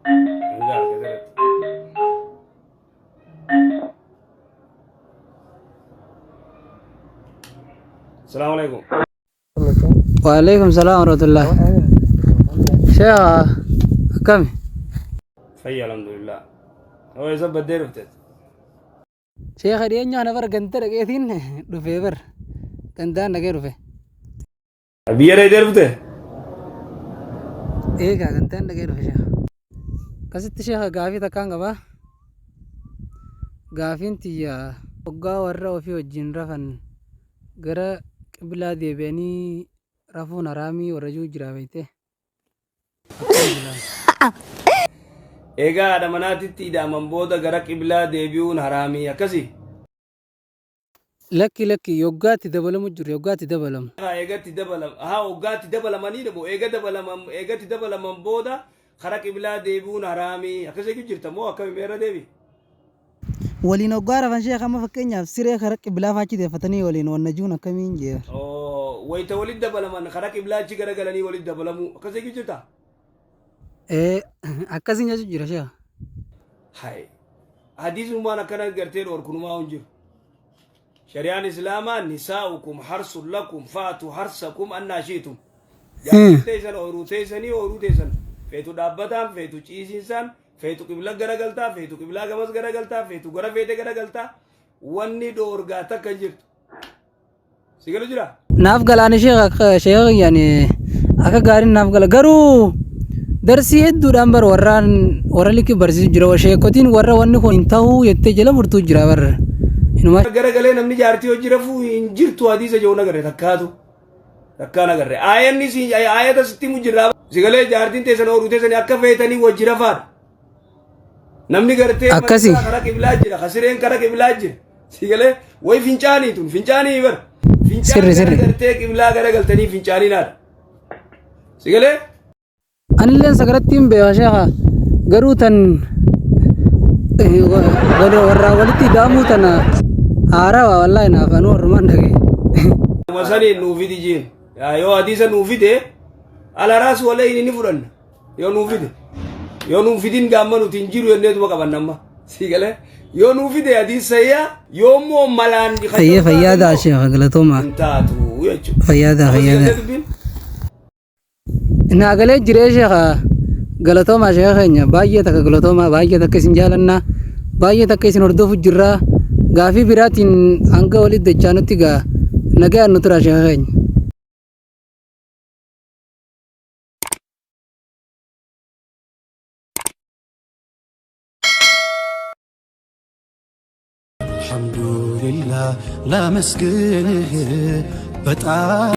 Hanga argate irratti. Salaamu alaikum. Waalaikum salaam warahmatullah. Sheekh akkami? Fayya alhamdulillah. Hoo eessa baddee dhufte? Sheekha dhiyeenya kana bara ganda dhaqeetiin dhufee bar. Gandaan dhaqee dhufe. Biyya dheedee dhufte? Eegaa gandaan dhaqee dhufe sheekha. Akkasitti sheekha gaafii takkaan qabaa. Gaafiin tiyya hoggaa warra ofii wajjin rafan gara qiblaa deebi'anii rafuun haraamii warra jiru jira beeytee. Akkam jilaan. Egaa haadha manaatitti ida'aman booda gara qiblaa deebi'uun haraamii akkasii? Lakki lakki yoggaa itti dabalamu jiru yoggaa itti dabalamu. Haa eega itti dabalam haa hoggaa itti dabalamanii moo eega dabalaman eega itti dabalaman booda kara qiblaa deebi'uun haraamii akkas jechuu jirta moo akkami mee irra deebi. Waliin hoggaa rafan sheekh amma fakkeenyaaf siree kara qiblaa faa achi deeffatanii waliin wanna juun akkamiin jee bar. Oo wayta walitti dabalaman kara qiblaa achi garagalanii walitti dabalamuu akkas jechuu jirta. Ee akkasiin jechuu jira sheekh. Hay hadiisummaan akkana gartee dhoorkunumaa hin jiru. Shari'aan Islaamaa nisaa'ukum harsun lakum fa'atu harsakum annaa shi'tum. Jaartiin teessan ooyruu teessanii ooyruu teessan feetu dhaabbataan feetu ciisiinsaan feetu qibla garagaltaa feetu qiblaa gamas garagaltaa feetu gara feete garagaltaa wanni dhoorgaa takka hin jirtu. Si galu jira? Naaf galaani sheekh sheekh yani akka gaariin naaf gala garuu darsii hedduudhaan bar warraan warra likki barsiisu jira sheekotiin warra wanni kun hin ta'uu jettee jala murtuu jira bar inuma Garagalee namni jaartii hojii rafuu hin jirtu hadiisa jedhu nagarre takkaatu. Takkaa nagarre. Aayanni si aayata sitti himu jirra. Si galee jaartiin teessan ooluu teessanii akka feetanii wajji rafaadha. Namni gartee Akkasi. manni isaa karaa qiblaa jira, ka sireen karaa qiblaa jira. Si galee wayi fincaanii tun fincaanii bar. Fincaan Sirri, gara sirri. gartee qiblaa gara galtanii fincaanii naadha. Si galee Anilleen sagarattiin beeka sheekha garuu tan warraa walitti ida'amuu tana haarawaa wallaahi naaf anuu warrumaan dhagaye. Uma saniin nuu fidi jiin. Yaa yoo hadiisa nuu fide alaraas walayni ni fudhanna. Yoo nuu fide. Yoo nuu fidin gaamma nuti hin jiru jenneetuma qabanna amma. Sii galee. Yoo nuu fide hadiisa sayyaa yoo immoo malaan Fayyee fayyaada sheekha galatoomaa. hin taatu jechuudha. Fayyaada Amma sii fayyaada. galtee dubbiin? Naa galee jiree sheekha galatoomaa sheekha keenya baay'ee takka galatoomaa baay'ee takka isin jaalannaa baay'ee takka isin hordofu jirraa gaafii biraatiin hanga walitti dachaanutti gaa nagaan nu turaa sheekha keenya. አልሐምዱሊላህ ላመስግንህ በጣም።